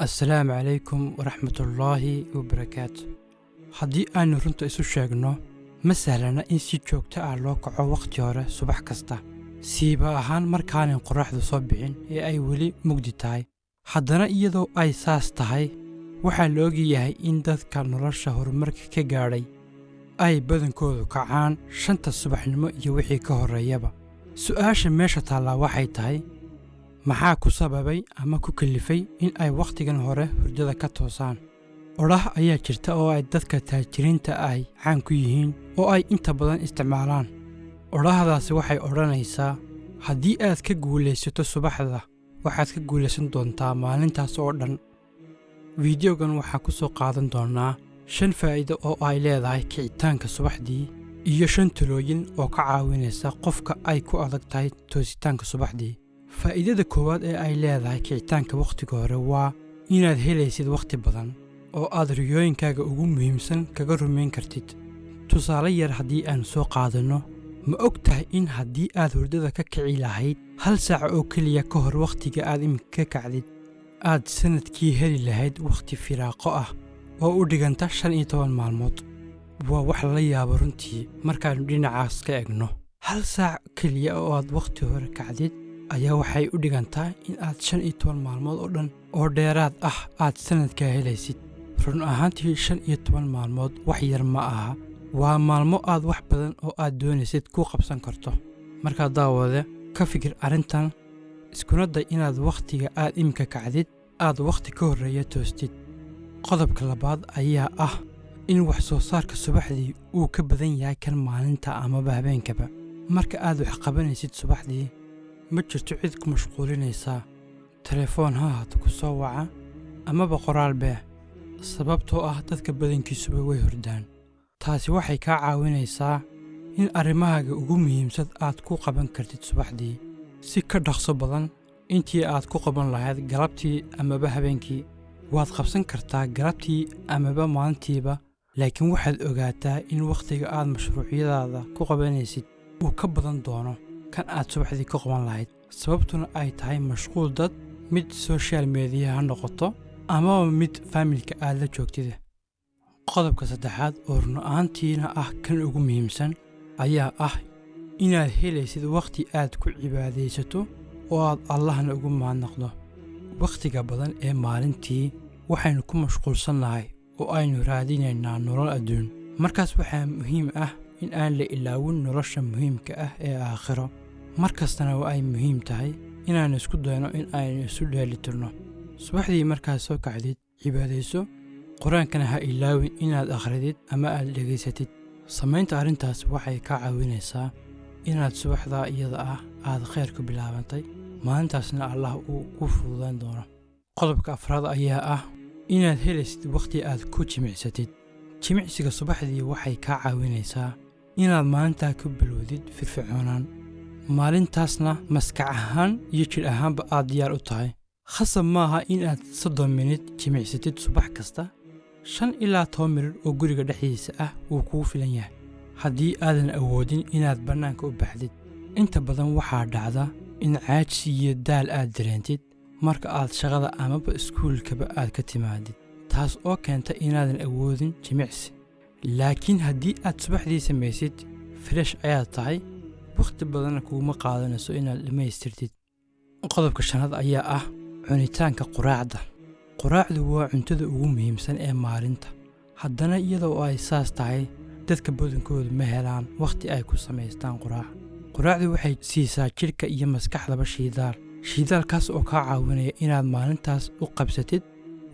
Assalaamu calaykum waraxmatullaahi wabarakaatu. Haddii aanu runta isu sheegno, ma sahlana in si joogto ah loo kaco wakhti hore subax kasta, siiba ahaan markaanan qorraxdu soo bixin ee ay weli mugdi tahay. Haddana iyadoo ay saas tahay, waxaa la ogyahay in dadka nolosha horumarka ka gaadhay ay badankoodu kacaan 5ta subaxnimo iyo wixii ka horreeyaba. Su'aasha meesha taallaa waxay tahay: maxaa ku sababay ama ku kalifay in ay wakhtigan hore hurdada ka toosaan? Odhaah ayaa jirta oo ay dadka taajiriinta ahi caan ku yihiin oo ay inta badan isticmaalaan. Odhaahdaasi waxay odhanaysaa: haddii aad ka guulaysato subaxda, waxaad ka guulaysan doontaa maalintaas oo dhan. Fiidiyogan waxaan ku soo qaadan doonaa 5 faa'iido oo ay leedahay kicitaanka subaxdii iyo 5 talooyin oo ka caawinaysa qofka ay ku adag tahay toositaanka subaxdii. Faa'iidada koowaad ee ay leedahay kicitaanka wakhtiga hore waa inaad helaysid wakhti badan oo aad riyooyinkaaga ugu muhiimsan kaga rumayn kartid. Tusaale yar haddii aan soo qaadanno, ma og tahay in haddii aad hurdada ka kici lahayd 1 saac oo keliya ka hor wakhtiga aad iminka ka kacdid, aad sannadkii heli lahayd wakhti firaaqo ah oo u dhiganta 15 maalmood? Waa wax lala yaabo runtii markaannu dhinacaas ka egno. 1 saac keliya oo aad wakhti hore kacdid ayaa waxay u dhigantaa in aad 15 maalmood oo dhan oo dheeraad ah aad sannadkaa helaysid. Run ahaantii 15 maalmood wax yar ma aha. Waa maalmo aad wax badan oo aad doonaysid ku qabsan karto. Markaa daawade, ka fikir arrintan, iskuna day inaad wakhtiga aad iminka kacdid aad wakhti ka horreeya toostid. Qodobka labaad ayaa ah in wax soo saarka subaxdii uu ka badan yahay kan maalinta amaba habeenkaba. Marka aad wax qabanaysid subaxdii, ma jirto cid ku mashquulinaysa. Telefoon ha ahaato ku soo waca amaba qoraal bee, sababtoo ah dadka badankiisuba way hurdaan. Taasi waxay kaa caawinaysaa in arrimahaaga ugu muhiimsan aad ku qaban kartid subaxdii si ka dhaqso badan intii aad ku qaban lahayd galabtii amaba habeenkii. Waad qabsan kartaa galabtii amaba maalintiiba, laakiin waxaad ogaataa in wakhtiga aad mashruucyadaada ku qabanaysid uu ka badan doono kan aad subaxdii ka qaban lahayd, sababtuna ay tahay mashquul dad, mid social media ha noqoto amaba mid faamilka aad la joogtida. Qodobka saddexaad oo run ahaantiina ah kan ugu muhiimsan ayaa ah inaad helaysid wakhti aad ku cibaadaysato oo aad Allahna ugu mahadnaqdo. Wakhtiga badan ee maalintii waxaynu ku mashquulsannahay oo aynu raadinaynaa nolol adduun. Markaas waxaa muhiim ah in aan la ilaawin nolosha muhiimka ah ee aakhiro. Mar kastana waa ay muhiim tahay inaan isku dayno in aynu isu dheelitirno. Subaxdii markaad soo kacdid, cibaadayso, qur-aankana ha ilaawin inaad akhridid ama aad dhegaysatid. Samaynta arrintaas waxay kaa caawinaysaa inaad subaxdaa iyada ah aad khayr ku bilaabantay, maalintaasna Allah uu ku fududayn doono. Qodobka afraad ayaa ah inaad helaysid wakhti aad ku jimicsatid. Jimicsiga subaxdii waxay kaa caawinaysaa inaad maalintaa ku bilowdid firfircoonaan, maalintaasna maskax ahaan iyo jidh ahaanba aad diyaar u tahay. Khasab maaha in aad 30 minit jimicsatid subax kasta. 5 ilaa 10 minit oo guriga dhexdiisa ah wuu kugu filan yahay haddii aadan awoodin inaad bannaanka u baxdid. Inta badan waxaa dhacda in caajis iyo daal aad dareentid marka aad shaqada amaba iskuulkaba aad ka timaadid, taas oo keenta inaadan awoodin jimicsi. Laakiin haddii aad subaxdii samaysid, fresh ayaad tahay, wakhti badanna kuguma qaadanayso inaad dhammaystirtid. Qodobka shanaad ayaa ah cunitaanka quraacda. Quraacdu waa cuntada ugu muhiimsan ee maalinta. Haddana iyadoo ay saas tahay, dadka badankoodu ma helaan wakhti ay ku samaystaan quraac. Quraacdu waxay siisaa jidhka iyo maskaxdaba shidaal, shidaalkaas oo kaa caawinaya inaad maalintaas u qabsatid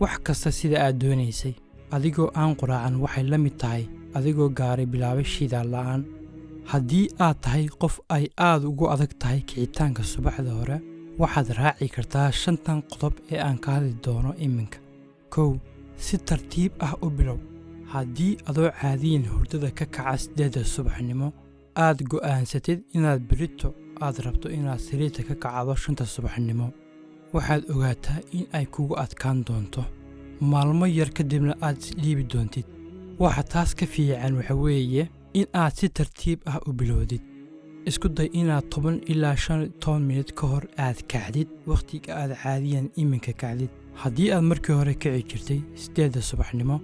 wax kasta sida aad doonaysay. Adigoo aan quraacan waxay la mid tahay adigoo gaaray bilaabay shidaal la'aan. Haddii aad tahay qof ay aad ugu adag tahay kicitaanka subaxda hore, waxaad raaci kartaa 5tan qodob ee aan ka hadli doono iminka. 1, si tartiib ah u bilow. Haddii adoo caadiyan hurdada ka kaca 8da subaxnimo aad go'aansatid inaad berrito aad rabto inaad sariirta ka kacdo 5ta subaxnimo, waxaad ogaataa in ay kugu adkaan doonto. Maalmo yar kadibna aad isdhiibi doontid. Waxa taas ka fiican waxa weeye in aad si tartiib ah u bilowdid. Isku day inaad 10 ilaa 15 minit ka hor aad kacdid wakhtiga aad caadiyan iminka kacdid. Haddii aad markii hore kici jirtay 8 subaxnimo,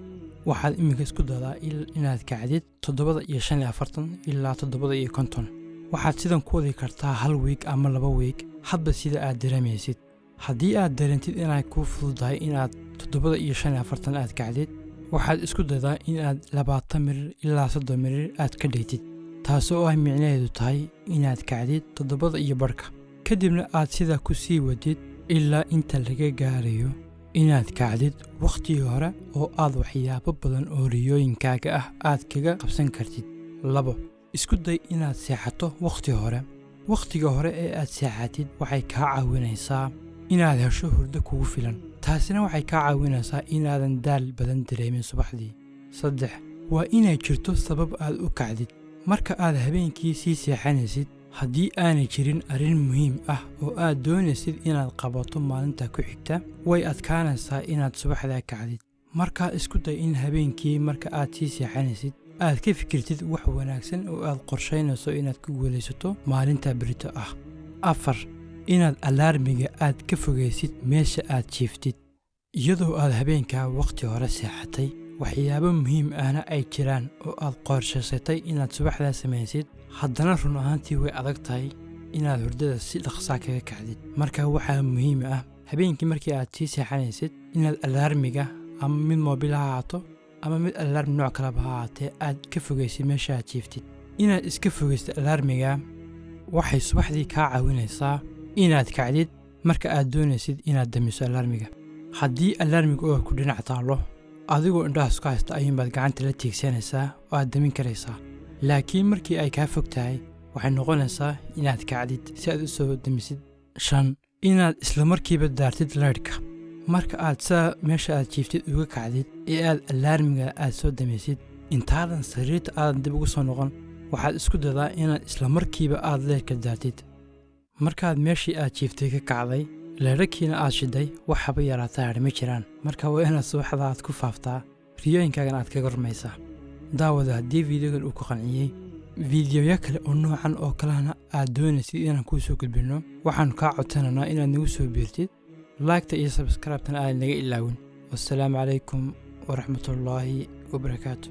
waxaad iminka isku dadaa inaad kacdid 7:45 ilaa 7:50. Waxaad sidan ku wadi kartaa 1 wiig ama 2 wiig, hadba sida aad dareemaysid. Haddii aad dareentid inay kuu fududahay inaad 7:45 aad kacdid, waxaad isku dadaa inaad 20 mirir ilaa 30 mirir aad ka dhigtid, taasoo ay micnaheedu tahay inaad kacdid 7:15, kadibna aad sidaa ku sii wadid ilaa inta laga gaarayo inaad kacdid wakhtigii hore oo aad waxyaabo badan oo riyooyinkaaga ah aad kaga qabsan kartid. 2, isku day inaad seexato wakhti hore. Wakhtiga hore ee aad seexatid waxay kaa caawinaysaa inaad hesho hurdo kugu filan, taasina waxay kaa caawinaysaa inaadan daal badan dareemin subaxdii. 3, waa inay jirto sabab aad u kacdid. Marka aad habeenkii sii seexanaysid, haddii aanay jirin arrin muhiim ah oo aad doonaysid inaad qabato maalinta ku xigta, way adkaanaysaa inaad subaxdaa kacdid. Markaa isku day in habeenkii marka aad sii seexanaysid aad ka fikirtid wax wanaagsan oo aad qorshaynayso inaad ku guulaysato maalinta berrito ah. 4, inaad alaarmiga aad ka fogaysid meesha aad jiiftid. Iyadoo aad habeenkaa wakhti hore seexatay, waxyaabo muhiim ahna ay jiraan oo aad qorshaysatay inaad subaxdaa samaysid, haddana run ahaantii way adag tahay inaad hurdada si dhaqsaa kaga kacdid. Marka waxaa muhiim ah habeenkii markii aad sii seexanaysid inaad alaarmiga ama mid moobil ha ahaato ama mid alaarm nooc kaleba ha ahaatee aad ka fogaysid meesha aad jiiftid. Inaad iska fogaysid alaarmiga waxay subaxdii kaa caawinaysaa inaad kacdid marka aad doonaysid inaad damiso alaarmiga. Haddii alaarmiga oo ku dhinac taallo, adigoo indhaha isku haysta ayuunbaad gacanta la tiigsanaysaa oo aad damin karaysaa. Laakiin markii ay kaa fog tahay, waxay noqonaysaa inaad kacdid si aad u soo damisid. 5, inaad isla markiiba daartid leyrhka. Marka aad saa meesha aad jiiftid uga kacdid ee aad alaarmiga aad soo damisid, intaadan sariirta aadan dib ugu soo noqon, waxaad isku dadaa inaad isla markiiba aad leyrhka daartid. Markaad meeshii aad jiiftay ka kacday, leyrhkiina aad shiday, waxaba yaraataa hadh ma jiraan. Marka waa inaad subaxda aad ku faaftaa, riyooyinkaagana aad kaga rumaysaa. Daawada, haddii fiidiyogan uu ku qanciyey, fiidiyoya kale oo noocan oo kalena aad doonaysid inaan kuu soo gudbinno, waxaanu kaa codsanaynaa inaad nagu soo biirtid, like-ta iyo subscribe-tana aad naga ilaawin. Wassalaamu calaykum waraxmatullaahi wabarakaatu.